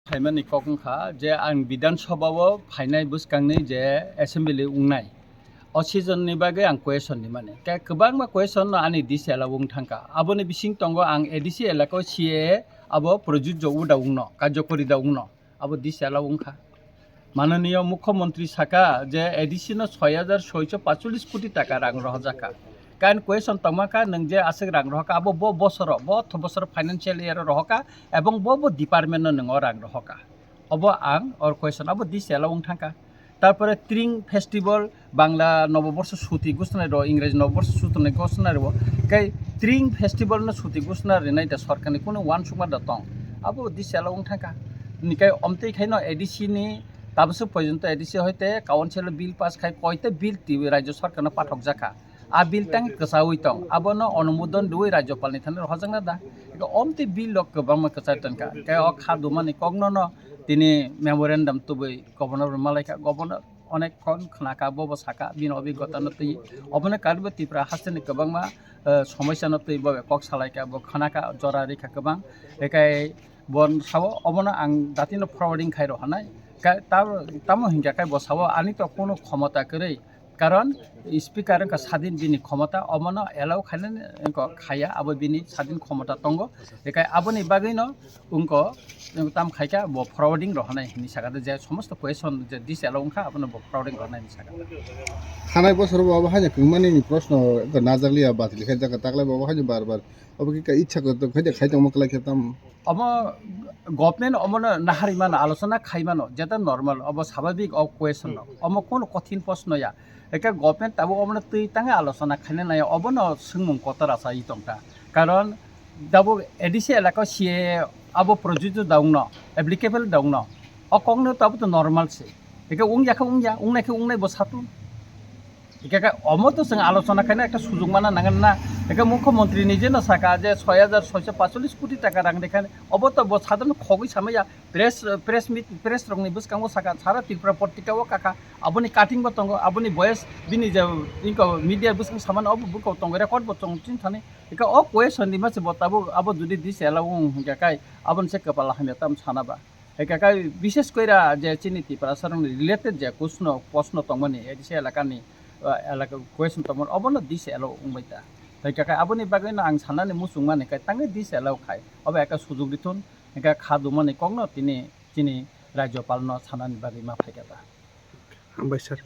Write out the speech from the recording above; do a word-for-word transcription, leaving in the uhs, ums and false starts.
Phaimani kok wngkha je ang Bidhan Sabha o phainai bwskangni je assembly wngnai, o season ni bagwi ang question rimani. Khe kwbangma question no ani D C elaka o wng thangkha. Aboni bising tongo ang A D C elaka o C A A abo projujjo wngda wngno, karjokori da wngno, abo D C elaka o wngkha. Mananiya Mukhyamantri saka je A D C no soi hajar soicho pacholish koti taka rang rohorjakha. Kain question tongma kha, nwng je aswk rang rohorkha, abo bo bosoro, bo otho bosoro financial year o rohorkha, ebong bo bo department no nwng o rang rohorkha. Obo ang or question, abo D C elaka o wng thangkha. Tarpore Tring Festival, Bangla Noboborsho suti gusnai ro, Ingreji Noboborsho suti gusnai ro, kai Tring Festival no suti gusna rinai da sorkar ni kunu uansukma da tong, abo D C elaka o wng thangkha. Nikai omtwi khaino A D C ni tabaswk porjonto A D C hoite council o bill pass khai koita bill twi rajyo sorkar no pathok jakha. A bill tang kwchaui tong, abono onumodon rwui rajyopal ni thani rohorjakna da. Eko omtwi bill rok kwbangma kwchai tongkha. Khe o kha dumani kokno no tini memorandum tubui governor rwma laikha. Governor onek khon khnakha, bobo sakha bini obigota no twi. Obono karibo Tripura hasteni kwbangma, eh, somosya no twi bobo kok salaikha, bo khnakha, jora rikha kwbang. Ekai bo sao obono ang datino forwarding khai rohornai. Ka-, ta-, tamo hinkha khe bo sao ani to kunu khomota kwrwi. Karon speaker wngkha sadin bini khomota, omono allow khainani wngkha khaya, abo bini sadin khomota tongo. Ekai aboni bagwino wngkha, wng tam khaikha bo forwarding rohornai hinwi sakha, je somosto question je D C elaka o wngkha abono bo forwarding rohornai hinwi sakha. Thanai bosor bo abo haino kwmani ni proshno wngkha najakliya, batil khaijak, taklai bo abo haino bar bar abo khe ka ichha khe to khaide khai tongma kwlai khe tam. Omo government omono naharwi mano, alochona khai mano, jeta normal, obo swabhabik o question no. Omo kono kothin proshno ya. Eke government tabuk omono twi tangwi alochona khaina nai, obono swngmung kotor achai tongkha. Karon tabuk A D C elaka C A A abo projujjo da wngno, applicable da wngno. O kokno tabuk to normal se. Eke wngya khe wngya, wngnai khe wngnai bo satun. Hingke khe omo to chwng alochona khaina ekta sujuk mana nangnai na. Hingke Mukhyamantri ni jeno saka je soi hajar soicho pacholish koti taka rang rikha ni. Obo to bo sadharano khogwi samaya press, press meet, press rokni bwskango saka sara Tripura potrika o kakha. Aboni cutting bo tongo, aboni voice bini je inko media bwskango samani obo buko tongo, record bo tongo chini thani. Hingke o question ni mase bo tabuk abo jodi D C elaka o wng hingke kai aboni se kwpal hamya tam sana ba. Eka kai bishes koira je chini Tiprasa rokni related je kusno posno tongmani A D C elakani, uh, elaka question tongmani obono D C elaka wngbai ta. Eka kai aboni bagwino ang sanani muchungmani kai tangwi D C elaka khai. Obo eka sujuk rithun, eka kha dumani kokno tini chini Rajyopalno sanani bagwi ma phaikha ta. Hambai sir.